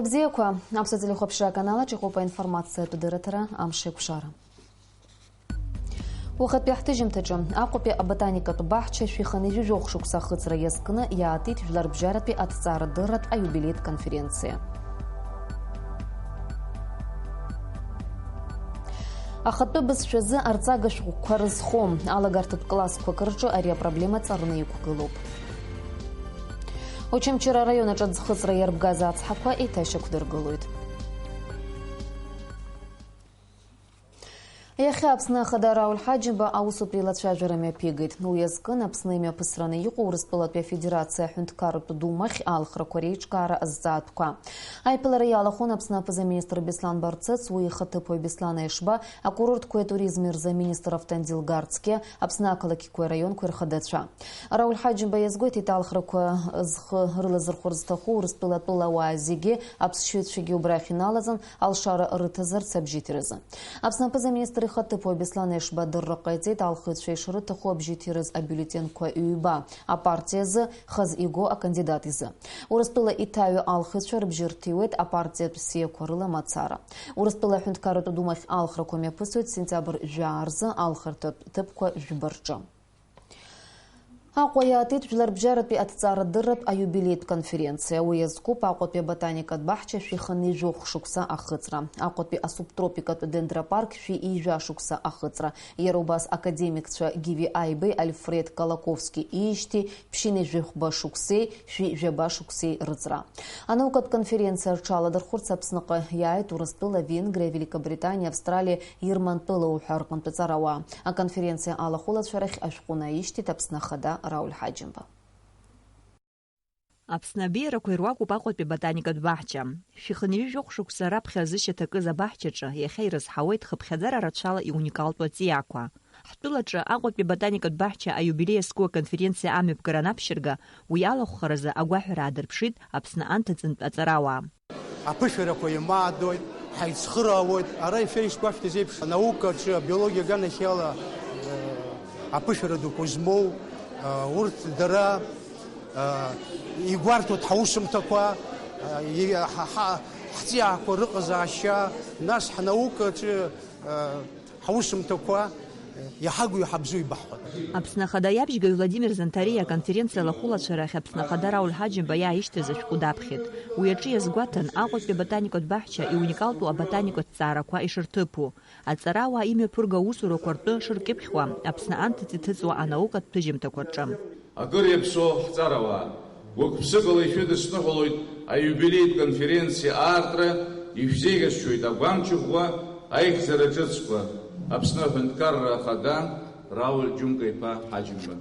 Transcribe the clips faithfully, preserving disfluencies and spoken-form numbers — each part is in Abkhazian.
Бзиақәа, Аԥсуа телехәаԥшра аканалаҿ иҟоуп аинформациатә дырраҭара Амш еиқәшара. Уахатәи ҳҭыжьымҭаҿы Аҟәатәи аботаникатә баҳча шәиханижәижәохә шықәса ахыҵра иазкны иаатит жәларбжьаратәи аҭҵаарадырратә аиубилеитә конференциа. Ахатәы бызшәазы арҵага шәҟәқәа рызхом алагарҭатә классқәак рҿы ари апроблема ҵарны иқәгылоуп. Очамчыра араион аҿы аӡхыҵра иарбгаз ацҳақәа еиҭашьақәдыргылоит. Иахьа Аԥсны Ахада Рауль Ҳаџьымба аусутә еилацәажәара мҩаԥигеит. Уи азкын Аԥсны имҩаԥысраны иҟоу Урыстәылатәи Афедерациа Аҳәынҭқарратә Думахь алхрақәа реиҿкаара азҵаатәқәа. Аиԥылара иалахәын Аԥсны аԥыза-министр Беслан Барцыц, уи ихаҭыԥуаҩ Беслан Ешба, акурортқәеи атуризми рзы аминистр Автандил Гарцкиа, Аԥсны ақалақьқәеи араионқәеи рхадацәа. Рауль Ҳаџьымба иазгәеиҭеит, алхрақәа зхы рылазырхәыр зҭаху Урыстәыла атәылауаа зегьы, аԥсшьаҩцәагьы убрахь иналаҵан, алшара рыҭазарц абжьыҭиразы. Аԥсны аԥыза-министр ихаҭыԥуаҩ Беслан Ешба адырра ҟаиҵеит, алхыҩцәа ишрыҭаху абжьыҭираз абиуллетенқәа ҩба, апартиа азы хаз иго акандидат изы. Урыстәыла иҭаҩу алхыҩцәа рыбжьы рҭиуеит апартиатә сиақәа рыла мацара. Урыстәыла аҳәынҭқарратә думахь алхрақәа мҩаԥысуеит сентиабр жәаа рзы алхырҭатә ҭыԥқәа жәба рҿы. Аҟәа иаатит жәларбжьаратәи аҭҵаарадырратә аиубилеитә конференциа. Уи иазкуп Аҟәатәи аботаникатә баҳча шәиханижәохә шықәса ахыҵра, Аҟәатәи асубтропикатә дендропарк шәи ижәа шықәса ахыҵра, иара убас академикцәа Гиви Аибеи Альфред Колаковски иижьҭеи ԥшьынҩажәи жәаба шықәсеи шәи жәаба шықәсеи рыҵра. Анаукатә конференциа рҽаладырхәырц Аԥсныҟа иааит Урыстәыла, Венгриа, Великобританиа, Австралиа, Ермантәыла уҳәа рҟынтә аҵарауаа. Аконференциа алахәылацәа рахь ашәҟәы наишьҭит Аԥсны Ахада Рауль Ҳаџьымба. Аԥсны абеиарақәа ируакуп Аҟәатәи аботаникатә баҳча. Шәихынҩажәи жәохә шықәса раԥхьа зышьа ҭакыз абаҳчаҿы иахьа ирызҳауеит хыԥхьаӡара рацәала иуникалтәу аҵиаақәа. Ҳтәылаҿы Аҟәатәи аботаникатә баҳча аиубилеи иазку аконференциа амҩаԥгара анаԥшьырга, уи алахәхаразы агәаҳәара аадырԥшит Аԥсны анҭыҵынтә аҵарауаа. Аԥышәарақәа имаадоит, ҳаицхыраауеит. Ара ишәа ишгәашәҭаз еиԥш, анаукаҿы, абиологиа аганахьала, э, аԥышәара дуқәа змоу, э, урҭ дара, э, игәарҭоит ҳаусумҭақәа, э, и-, ҳа-, ҳа-, ҳҵиаақәа рыҟазаашьа, нас ҳнаукаҿы, э, ҳусумҭақәа иаҳагу иҳабзу ибаҳҳәоит. Аԥсны Ахада иабжьгаҩ Владимир Занҭариа аконференциа алахәылацәа рахь Аԥсны Ахада Рауль Ҳаџьымба иааишьҭыз ашәҟәы даԥхьеит. Уи аҿы иазгәаҭан Аҟәатәи аботаникатә баҳча иуникалтәу аботаникатә ҵаарақәа ишырҭыԥу. Аҵарауаа имҩаԥырго аусурақәа ртәы шыркьыԥхьуа, Аԥсны анҭыҵ иҭыҵуа анаукатә ҭыжьымҭақәа рҿы. Акыр иаԥсоу ҳҵарауаа, гәык-ԥсыкала ишәыдысныҳәалоит аиубилеитә конференциа аартра, ишәзеиӷьасшьоит агәамч ӷәӷәа, аихьӡара ҿыцқәа, Аԥсны Аҳәынҭқарра Ахада Рауль Џьумка-иԥа Ҳаџьымба.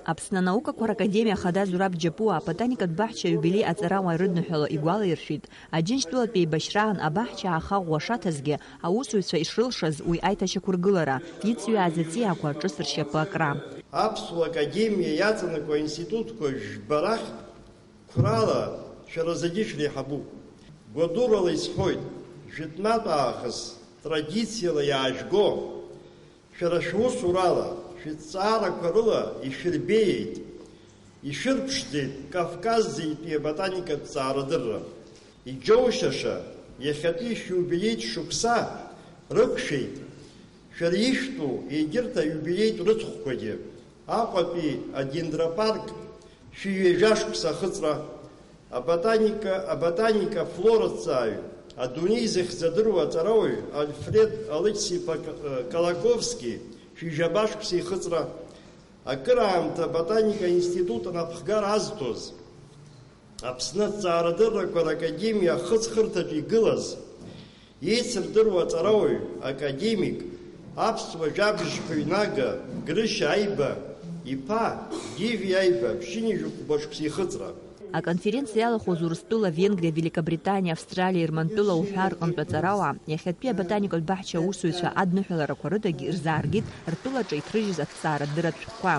Аԥсны анаукақәа ракадемиа ахада Зураб Џьапуа аботаникатә баҳча аиубилеи аҵарауаа ирыдныҳәало игәалаиршәеит, Аџьынџьтәылатәи еибашьраан абаҳча ааха ӷәӷәа шаҭазгьы, аусзуҩцәа ишрылшаз уи аиҭашьақәыргылара, иҵҩааз аҵиаақәа ҿыц ршьапы акра. Аԥсуа академиа иаҵанакуа аинститутқәа жәба рахьтә қәрала шәара зегьы шәреиҳабуп. Гәадурала исҳәоит, жәытәнатә аахыс традициала иаажәго, шәара шәусурала, шәыҭҵаарақәа рыла ишәырбеиеит, ишәырԥшӡеит Кавказзитәи аботаникатә ҵаарадырра. Иџьоушьаша, иахьатәи шәиубилеитә шықәса рықәшәеит, шәара ишәтәу егьырҭ аиубилеитә рыцхәқәагьы, Аҟәатәи адендропарк шәи ҩажәа шықәса ахыҵра, аботаника, аботаника флораҭҵааҩ, адунеи зыхьӡ адыруа аҵарауаҩ Альфред Алықьса-иԥа К-, Колаковски шәи жәаба шықәса ихыҵра, акыраамҭа аботаника аинститут анапхгара азҭоз, Аԥсны аҭҵаарадыррақәа ракадемиа ахыҵхырҭаҿы игылаз, еицырдыруа аҵарауаҩ, академик, аԥсуа жәабжь ҳәаҩнага Грышьа Аиба иԥа Гиви Аиба ԥшьынҩажәи жәохә шықәса ихыҵра. Аконференциа иалахәыз Урыстәыла, Венгриа, Великобританиа, Австралиа, Ермантәыла уҳәа рҟынтә аҵарауаа, иахьатәи аботаникатә баҳча аусзуҩцәа адныҳәаларақәа рыдагьы ирзааргеит ртәылаҿы иҭрыжьыз аҭҵаарадырратә шәҟәқәа,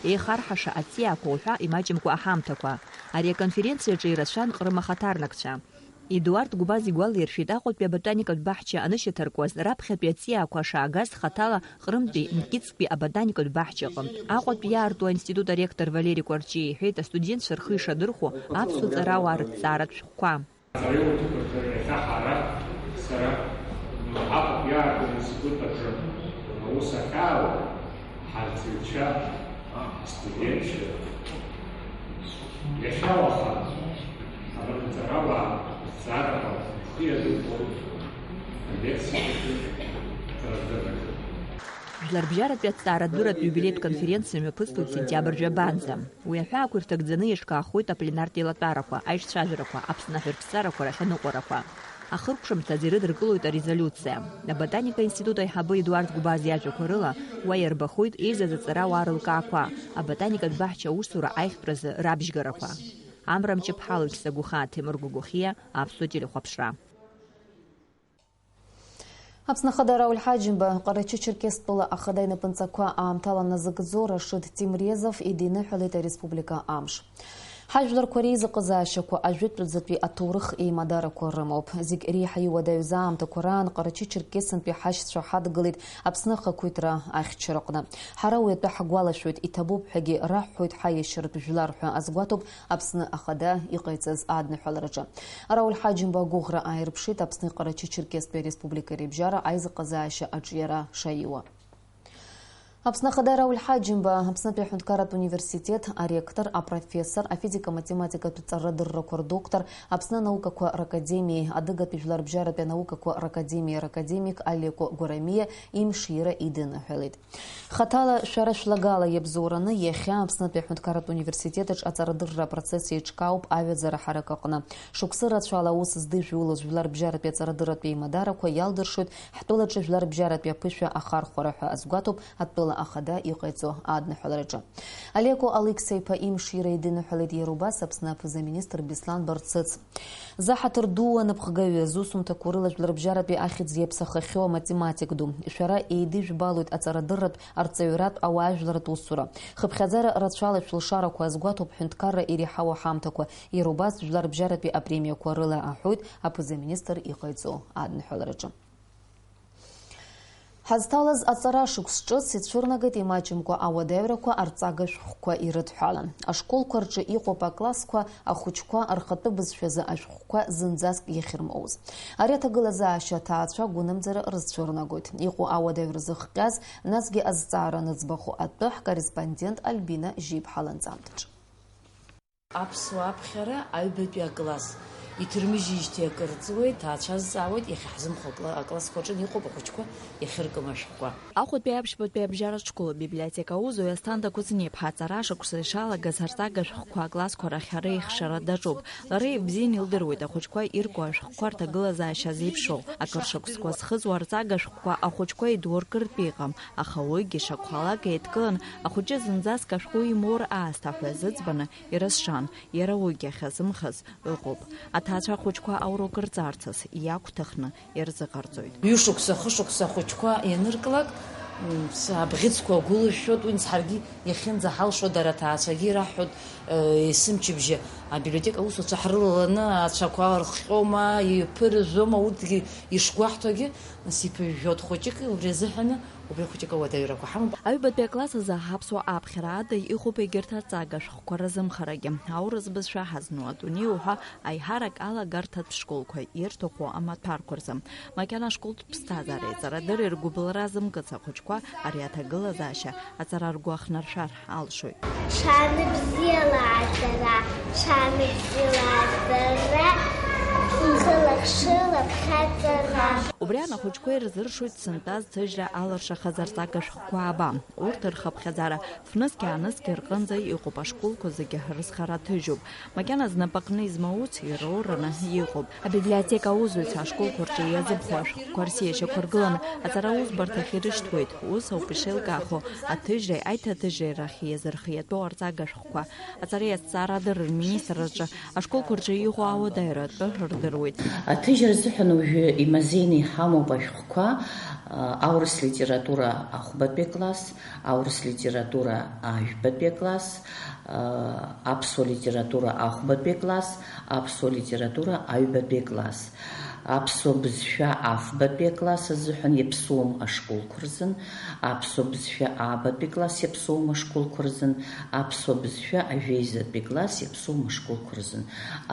еихарҳаша аҵиаақәа уҳәа имаҷымкәа аҳамҭақәа. Ари аконференциаҿы ирацәан Ҟрым ахаҭарнакцәа. Едуард Гәбаз игәалаиршәеит, Аҟәатәи аботаникатә баҳча анышьаҭаркуаз, раԥхьатәи аҵиаақәа шаагаз хаҭала Ҟрымтәи Нкитсктәи аботаникатә баҳчаҟынтә. Аҟәатәи иаарту аинститут аректор Валери Кәарҷиа иҳәеит, астудентцәа рхы ишадырхәо аԥсуа ҵарауаа рыҭҵааратә шәҟәқәа. Ари уҭыԥ аҿы иахьа ҳара, сара, Аҟәатәи аартра институт аҿы аус ахьаауа, ҳарҵаҩцәа, ҳастудентцәа, иахьа уаха абарҭ аҵарауаа рзҵаарақәа рхы иадырхәон алекциақәа рҿы. Жәларбжьаратәи аҭҵаарадырратә иубилеитә конференциа мҩаԥысуеит сентиабр жәабанӡа. Уи аҳәаақәа ирҭагӡаны еиҿкаахоит апленартә еилатәарақәа, аишцәажәарақәа, Аԥсны аҳәынҭқаррақәа рахь аныҟәарақәа. Ахыркәшамҭазы ирыдыркылоит арезолиуциа. Аботаника институт аиҳабы Едуард Гәбаз иажәақәа рыла, уа иарбахоит еизаз аҵарауаа рылкаақәа, аботаникатә баҳча аусура аихтәразы рабжьгарақәа. Амра Мҷыԥҳа, Лықьса Гәыхаа, Ҭемыр Гәыгәыхиа, Аԥсуа телехәаԥшра. Аԥсны Ахада Рауль Ҳаџьымба, Ҟарачы-Черкес тәыла Ахада инапынҵақәа аамҭала назыгӡо Рашид Темрезов идиныҳәалеит ареспублика амш. Ҳажәларқәа реизыҟазаашьақәа ажәытәӡатәи аҭоурых еимадарақәа рымоуп. Зегь реиҳа иуадаҩыз аамҭақәа раан Ҟарачы-Черкесынтәи ҳашьцәа ҳадгылеит Аԥсны ахақәиҭра ахьчараҟны. Ҳара уи атәы ҳгәалашәоит, иҭабуп ҳәагьы раҳҳәоит ҳаиашьаратә жәлар ҳәа азгәаҭоуп Аԥсны Ахада иҟаиҵаз адныҳәалараҿы. Рауль Ҳаџьымба агәыӷра ааирԥшит Аԥсни Ҟарачы-Черкестәи Ареспубликеи рыбжьара аизыҟазаашьа аҿиара шаиуа. Аԥсны Ахада Рауль Ҳаџьымба, Аԥснытәи аҳәынҭқарратә университет аректор, апрофессор, афизика-математикатә ҵарадыррақәа рдоктор, Аԥсны анаукақәа ракадемиеи адыгатәи жәларбжьаратәи анаукақәа ракадемиеи ракадемик Алеко Гәарамиа имшира идиныҳәалеит. Хаҭала шәара шәлагала иабзоураны иахьа Аԥснытәи аҳәынҭқарратә университет аҿы аҵарадырра апроцесс еиҿкаауп аҩаӡара ҳарак аҟны. Шықәсы рацәала аус здыжәулоз жәларбжьаратәи аҵарадырратә еимадарақәа иалдыршоит ҳтәылаҿы жәларбжьаратәи аԥышәа ахархәара ҳәа азгәаҭоуп атәыла ахада иҟаиҵо адныҳәалараҿы. Алеко Алықьса-иԥа имшира идиныҳәалеит иара убас Аԥсны аԥыза-министр Беслан Барцыц. Заҳаҭыр дуу анапхгаҩы, зусумҭақәа рыла жәларбжьаратәи ахьӡ иаԥсахахьоу аматематик ду, шәара еидыжәбалоит аҵарадырратә, арҵаҩратә, ауаажәларратә усура. Хыԥхьаӡара рацәала шәылшарақәа азгәаҭоуп ҳәынҭқарра иреиҳау аҳамҭақәа, иара убас жәларбжьаратәи апремиақәа рыла, аҳәоит аԥыза-министр иҟаиҵо адныҳәалараҿы. Ҳазҭалаз аҵара шықәс ҿыц ицәырнагеит имаҷымкәа ауадаҩрақәа арҵага шәҟәқәа ирыдҳәалан. Ашколқәа рҿы иҟоуп аклассқәа ахәыҷқәа рхатәы бызшәазы ашәҟәқәа зынӡаск иахьырмоуз. Ари аҭагылазаашьа аҭаацәа гәынамӡара рызцәырнагоит. Иҟоу ауадаҩра зыхҟьаз, насгьы азҵаара аныӡбахо атәы ҳкорреспондент Альбина Жьиԥҳа ланҵамҭаҿы. Аԥсуа аԥхьара аҩбатәи акласс. Иҭырмыжьижьҭеи акыр ҵуеит, ҭаацәа азҵаауеит, иахьа ҳзымхо акла-, аклассқәа рҿы иҟоуп ахәыҷқәа иахьыркым ашәҟәқәа. Аҟәатәи аԥшьбатәи абжьаратә школ абиблиотека аус зуи Асҭанда Кәыҵниаԥҳа аҵара шықәса ишалагаз арҵага шәҟәқәа аклассқәа рахь ара ихшара даҿуп. Лара ибзианы илдыруеит ахәыҷқәа ирку ашәҟәқәа рҭагылазаашьа зеиԥшроу. Акыр шықәсқәа зхыҵуа арҵага шәҟәқәа ахәыҷқәа идуркыртә иҟам, аха уигьы шакәхалак еидкылан, ахәыҷы зынӡаск ашәҟәы имоур аасҭа ҳәа зыӡбаны ирызшан. Иара уигьы ахьазымхаз ыҟоуп. Аҭаацәа ахәыҷқәа аурок рҵарҭас иақәҭахны ирзыҟарҵоит. Ҩышықәса, хышықәса ахәыҷқәа ианырклак, м, с-, абӷьыцқәа агәылышәшәоит, уи ҳаргьы иахьынӡаҳалшо, дара аҭаацәагьы ираҳҳәоит, э, есымчыбжьы абиблиотека аусуцәа ҳрылаланы ацәақәа рхҟьома, иԥыржәома, урҭгьы ишгәаҳҭогьы, нас иԥыжәжәоит хәыҷык, убри азыҳәаны Убри хәыҷык ауадаҩрақәа ҳамоуп. Аҩбатәи акласс азы аԥсуа аԥхьара ада иҟоуп егьырҭ арҵага шәҟәқәа рзымхарагьы. Аурыс бызшәа ҳазну адунеи уҳәа аиҳарак алагарҭатә школқәа ирҭаху амаҭәарқәа рзы. Макьана ашколтә ԥсҭазаареи аҵарадырреи ргәыбылра зымкыц ахәыҷқәа ари аҭагылазаашьа аҵара ргәы ахнаршәар алшоит. Шәаныбзиала аҵара, шәаныбзиала аҵара, хылаԥшыла ԥхьаҵара. Убри аан ахәыҷқәа ирзыршоит сынтәа зҭыжьра алыршахаз арҵага шәҟәқәа ааба. Урҭ рхыԥхьаӡара фнызқь-аанызқь рҟынӡа иҟоуп, ашколқәа зегьы рызхара ҭыжьуп. Макьана знапаҟны измауц ироураны иҟоуп. Абиблиотека аусзуҩцәа ашколқәа рҿы иазыԥхо ашәҟәқәа рсиашьақәа ргыланы аҵара аусбарҭахь ирышьҭуеит. Ус ауп ишеилкаахо аҭыжьреи аиҭаҭыжьреи рахь иазырхиатәу арҵага шәҟәқәа. Аҵареи азҵаарадырреи рминистрраҿы ашколқәа рҿы иҟоу ауадаҩра атәы рдыруеит. Аҭыжьра азыҳәан уажәы имазеины иҳамоуп ашәҟәқәа, а, аурыс литература ахәбатәи акласс, аурыс литература ажәбатәи акласс, а, аԥсуа литература ахәбатәи акласс, аԥсуа литература аҩбатәи акласс. Аԥсуа бызшәа афбатәи акласс азыҳәан иаԥсоуам ашколқәа рзын, аԥсуа бызшәа аабатәи акласс иаԥсоуам ашколқәа рзын, аԥсуа бызшәа ажәеизатәи акласс иаԥсоуам ашколқәа рзын.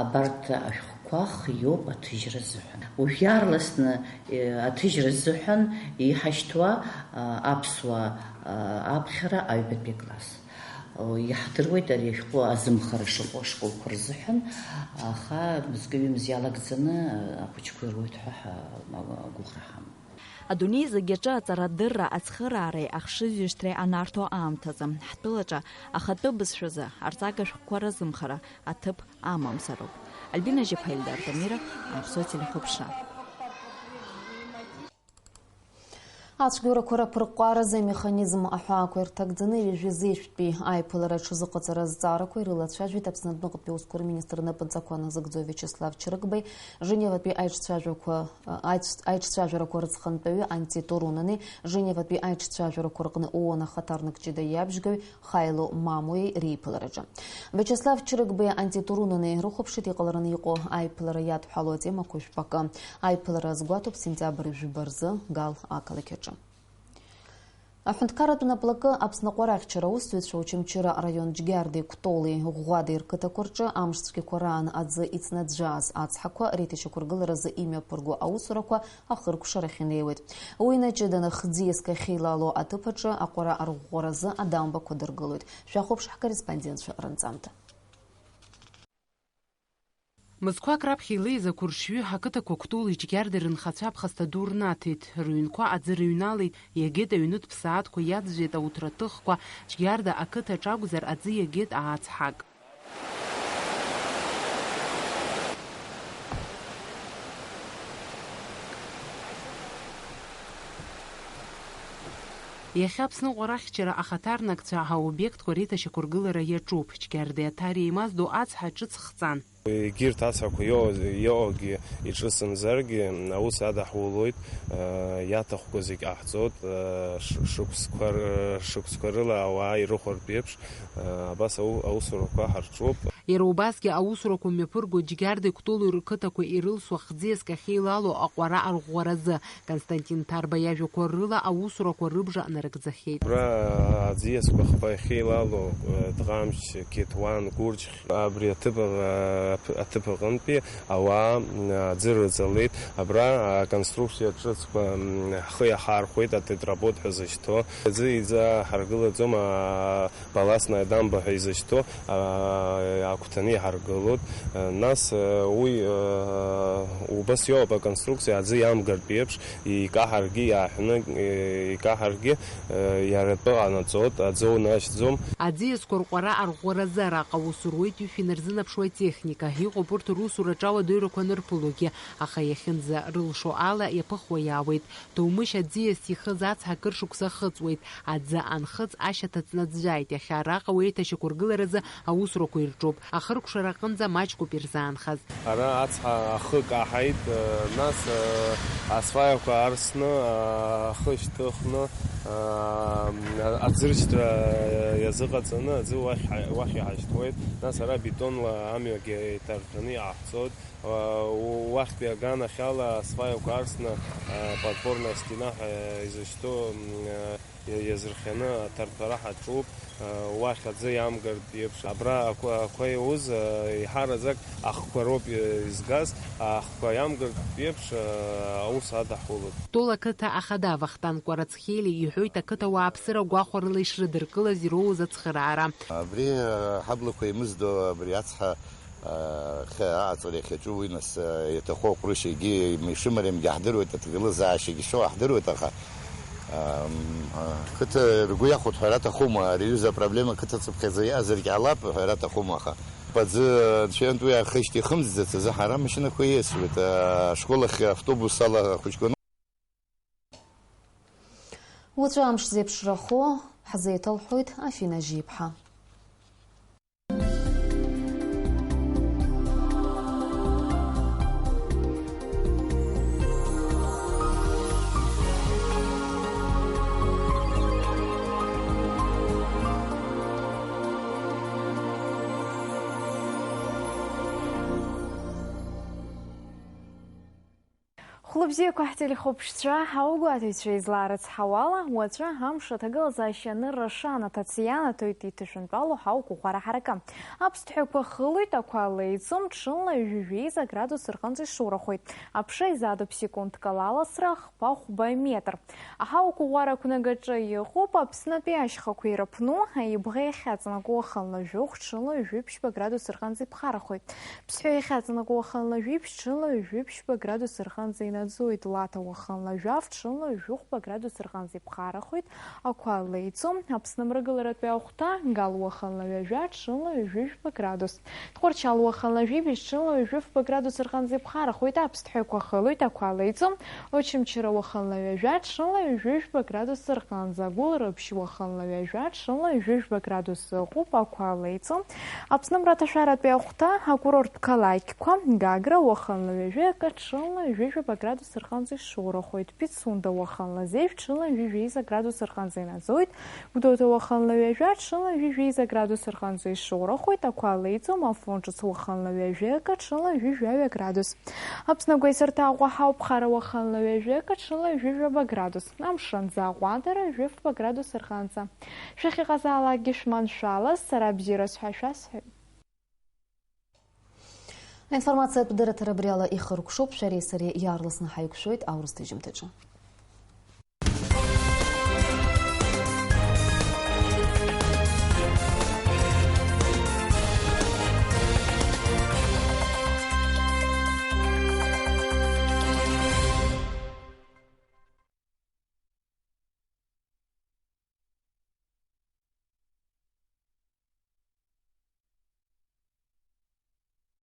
Абарҭ ашәҟәқәа Қәах иоуп аҭыжьра азыҳәан. Уажә иаарласны, э, аҭыжьра азыҳәан иҳашьҭуа, а, аԥсуа, а, аԥхьара аҩбатәи акласс. О, иаҳдыруеит ари ашәҟәы азымхара шыҟоу ашколқәа рзыҳәан, аха мызкы-ҩымз иалагӡаны, а, ахәыҷқәа ируеит ҳәа ҳа-, агәыӷра ҳамоуп. Адунеи зегь аҿы аҵарадырра ацхыраареи ахшыҩзышьҭреи анарҭо аамҭазы, ҳтәылаҿы ахатәы бызшәазы арҵага шәҟәқәа разымхара аҭыԥ амамзароуп. Альбина Жьыԥҳа, Ельдар Дамиров, Аԥсуа телехәаԥшра. Ацәгьоурақәа раԥырҟәҟәааразы амеханизм аҳәаақәа ирҭагӡаны ҩажәи зеижәтәи аиԥылара аҽазыҟаҵара азҵаарақәа ирылацәажәеит Аԥсны адәныҟатәи аусқәа рминистр рнапынҵақәа назыгӡо Виачеслав Чрыгбеи, Женеватәи аиҿцәажәақәа, аиҿ-, аиҿцәажәарақәа рыҵхантәаҩы Анти Турунани, Женеватәи аиҿцәажәарақәа рҟны ООН ахаҭарнак ҷыда иабжьгаҩ Хайло Мамуеи реиԥылараҿы. Виачеслав Чрыгбеи Анти Турунани рыхәаԥшит иҟалараны иҟоу аиԥылара иадҳәалоу атемақәа жәпакы. Аиԥылара азгәаҭоуп сентиабр жәба рзы Гал ақалақь аҿы. Аҳәынҭқарратә наплакы Аԥсны аҟәарахьчара аусзуҩцәа Очамчыра араион Џьгьарди Кәтоли Ӷәӷәадеи рқыҭақәа рҿы амш цәгьақәа раан аӡы ицнаӡәӡәааз ацҳақәа реиҭашьақәыргыларазы имҩаԥырго аусурақәа ахыркәшарахь инеиуеит. Уи наҷыданы хӡы иазкы ахьеилало аҭыԥ аҿы аҟәара арӷәӷәаразы адамбақәа дыргылоит. Шәахәаԥш ҳкорреспондентцәа рынҵамҭа. Мызқәак раԥхьа илеиз ақәыршҩы ақыҭақәа Кәтоли Џьгьарда рынхацәа аԥхасҭа ду рнаҭеит, рыҩнқәа аӡы рыҩналеит, иагеит аҩнытә ԥсаатәқәа иаӡәӡәеит ауҭраҭыхқәа, Џьгьарда ақыҭа аҿы акәзар аӡы иагеит аацҳак. Иахьа Аԥсны аҟәарахьчара ахаҭарнакцәа аобиектқәа реиҭашьақәыргылара иаҿуп. Џьгьарда Аҭариа имаздо ацҳа ҿыц хҵан. Егьырҭ ацҳақәа иоу-, иоугьы иҿысымзаргьы, аус адаҳулоит, иаҭахқәоу зегь ҟаҳҵоит, ш-, шықәсқәа р-, шықәсқәа рыла ауаа ирыхәартә еиԥш, абас ау-, аусурақәа ҳарҿуп. Иара убасгьы аусурақәа мҩаԥырго Џьгьарда Кәтоли рқыҭақәа ирылсуа хӡы иазкы ахьеилало аҟәара арӷәӷәаразы, Константин Ҭарба иажәақәа рыла аусурақәа рыбжа нарыгӡахьеит. Абра аӡиасқәа хԥа иахьеилало, э, Дӷамч, Қьеҭуан, Гәырџь, абри аҭыԥ, э, аҭыԥ аҟынтәи ауаа, м, аӡы рыҵалеит. Абра аконструкциа ҿыцқәа, м, ҳхы иахархәеит, атетработ ҳәа зышьҭоу. Аӡы иӡа ҳаргылаӡом, а, балластная дамба ҳәа изышьҭоу, аа, агәҭаны иҳаргылоит. Нас, э, уи, э, убас иоуп аконструкциа аӡы иамгартә еиԥш, икаҳаргьы иааҳәны, э, икаҳаргьы, э, иара атәы ҟанаҵоит, аӡы унашьҭӡом. Аӡиасқәа рҟәара арӷәӷәаразы араҟа аус руеит ҩышә инарзынаԥшуа атехника. Иҟоуп урҭ русураҿы ауадаҩрақәа анырԥылогьы, аха иахьынӡарылшо ала иаԥыхуа иаауеит. Ҭоумышь аӡиас ихыз ацҳа акыр шықәса ахыҵуеит. Аӡы анхыҵ, ашьаҭа ҵнаӡәӡәааит. Иахьа араҟа уи аиҭашьақәыргыларазы аусурақәа ирҿуп. Ахыркәшара аҟынӡа маҷқәоуп ирзаанхаз. Ара ацҳа ахы каҳаит, нас асваиақәа арсны, ахы шьҭыхны, аӡыршьҭра иазыҟаҵаны аӡы уахь, уахь иҳашьҭуеит. Нас ара бетонла амҩагьы иҭарҭәаны иҟаҳҵоит. Уахьтәи аганахьала асваиақәа арсны, подпорная стена ҳәа изышьҭоу, иа-, иазырхианы аҭарҭәара ҳаҿуп. Уахь аӡы иамгартә еиԥш, абра ақәа, ақәа иауз, еиҳараӡак ахқәа роуп изгаз, ахқәа иамгартә еиԥш, аус адаҳулоит. Тола ақыҭа ахада Вахтанг Кәарацхели иҳәоит ақыҭа уааԥсыра гәахәарыла ишрыдыркылаз ироуз ацхыраара. Абри, ҳаблақәа еимыздо абри ацҳа Ахьы аҟаҵара иахьаҿу уи нас, иаҭаху аҟәрышьагьы ишымариамгьы ҳдыруеит, аҭагылазаашьагьы шоу ҳдыруеит, аха, ам, ақыҭа ргәы иахәоит ҳәа раҭахума, ари аҩыза апроблема қыҭа цыԥхьаӡа иҟазаргь ҟалап ҳәа раҭахума, аха аӡы, анцәа иантәи ахышьҭа ихымҵӡац азы ҳара амашьынақәа ииасуеит, ашкол ахь автобус ала ахәыҷқәа. Уаҵәы амш зеиԥшрахо ҳзеиҭалҳәоит Афина Жьиԥҳа. Бзиақәа ҳтелехәаԥшцәа, ҳаугәаҭаҩцәа излаарыцҳауала, уаҵәы амш аҭагылазаашьа анырра шанаҭац ианаҭоит иҭышәынтәалоу ҳауқәа ӷәара ҳаракы. Аԥсҭҳәақәа хылоит, ақәа леиӡом, ҽынла ҩажәи жәеиза градус рҟынӡа ишурахоит. Аԥша изадуп секундк ала аласра хԥа-хәба метр. Аҳауқәа ӷәара ақәнагаҿы иҟоуп Аԥснытәи ашьхақәа ирыԥну, аибӷа иахьаҵанакуа уахынла жәохә, ҽынла ҩажәи ԥшьба градус рҟынӡа иԥхарахоит. Ԥсҳәа иахьаҵанакуа уахынла жәиԥшь, ҽынла ҩажәи ԥшьба градус рҟынӡа инаӡоит, Лаҭа уахынла жәаф, ҽынла ҩажәи хәба градус рҟынӡа иԥхарахоит, ақәа леиӡом. Аԥсны амрагыларатәи ахәҭа, Гал уахынла ҩажәа, ҽынла ҩажәи жәба градус. Тҟәарчал уахынла жәибжь, ҽынла ҩажәи фба градус рҟынӡа иԥхарахоит, аԥсҭҳәақәа хылоит, ақәа леиӡом. Очамчыра уахынла ҩажәа, ҽынла ҩажәи жәба градус рҟынӡа. Гәылрыԥшь уахынла ҩажәа, ҽынла ҩажәи жәба градус ыҟоуп, ақәа леиӡом. Аԥсны мраҭашәаратәи ахәҭа, акурорттә қалақьқәа, Гагра уахынла ҩажәи акы, ҽынла ҩажәи жәаба градус рҟынӡа ишурахоит. Пицунда уахынла зежә, ҽынла ҩажәи жәеиза градус рҟынӡа инаӡоит. Гәдоуҭа уахынла ҩажәа, ҽынла ҩажәи жәеиза градус рҟынӡа ишурахоит, ақәа леиӡом. Афон ҿыц уахынла ҩажәи акы, ҽынла ҩажәи жәаҩа градус. Аԥсны агәеисырҭа Аҟәа ҳауп, Хара уахынла ҩажәи акы, ҽынла ҩажәи жәаба градус. Амш анӡа аҟәандара, ҩажәи фба градус рҟынӡа. Шәахьыҟазаалакгьы шәманшәалаз, сара бзиараз ҳәа шәасҳәоит. Аинформациатә дырраҭара абри ала ихыркәшоуп, шәареи сареи иаарласны ҳаиқәшәоит аурыс ҭыжьымҭаҿы.